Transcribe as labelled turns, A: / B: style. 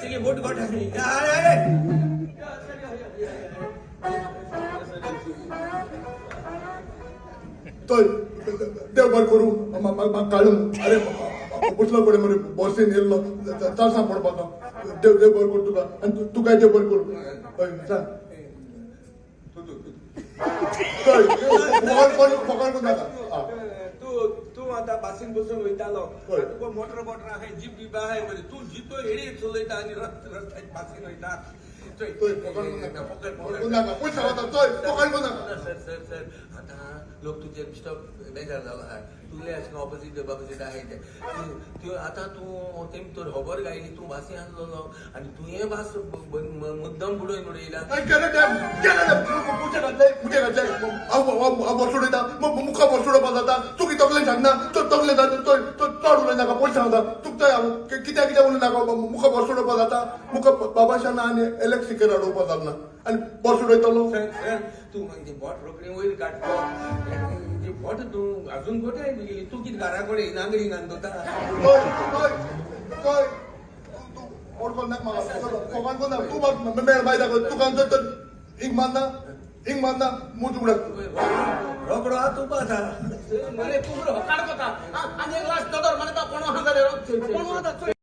A: तुगे बोट गोट.
B: तोय देव बरें करूं. म्हाका काडूं. अरे, बसलो कडेन मरे, बसीन येयल्लो चारसां पडपाक. देव देव बरें करूं तुका आनी तुकाय देव बरें करूं. हय, सांग. हय, फकाण फकाण करूं नाका. आं.
A: तूं तूं आतां बासीन बसून वयतालो.
B: हय.
A: तुका मोटर बोटर आहाय, जीप बीप आहाय बरी. तूं जितो हेडी चलयता आनी रस्त्यार बासीन वयता. चोय.
B: चोय, फकाण करूं नाका, फकाण करूं नाका. पयशे वता. चोय, फकाण करूं नाका.
A: सर सर सर, आतां लोक तुजेर बेश्टो बेजार जालो आहाय. तुगेले अशें ऑपोजीट ऑपोजीट आहाय ते. तूं आतां तूं तेम तर खबर गायली, तूं बासी आसलेलो आनी तुवें बास मुद्दम बुडोवन उडयला.
B: केलं डॅम, केलं डॅम. मुठे घातले, मुठे घातले. हांव हांव बस उडयता, मुखा बस उडोवपाक जाता. तूं कितें तकलेन सांगना? तो तकलेन जाता. तो तो चड उलय नाका. पयशे सांगता तुका. थंय हांव कित्याक कित्याक उलय नाका. मुखा बस उडोवपाक जाता? मुखा बाबाशाना आनी एलेक्स सिकेरा उडोवपाक जालना आनी बस उडयतलो.
A: सर सर, तूं मागीर बोट रोखडी वयर काडटलो. ती बोट तूं अजून गोठे तुगेली. तूं कितें घरा कडेन नांगरी नांदता?
B: हय हय हय, तूं तूं ओडकोन नाका म्हाका. फोकान कोण नाका. तूं मेळ बाय दाखय तुका. तर इंग मारना, इंग मारना, मूज उगडा.
A: रोकडो आहा तूं पाता.
C: मरे, तूं बरो काड कोता आनी एक लास्ट नदर मारता. कोण आहा जाल्यार कोण आहा?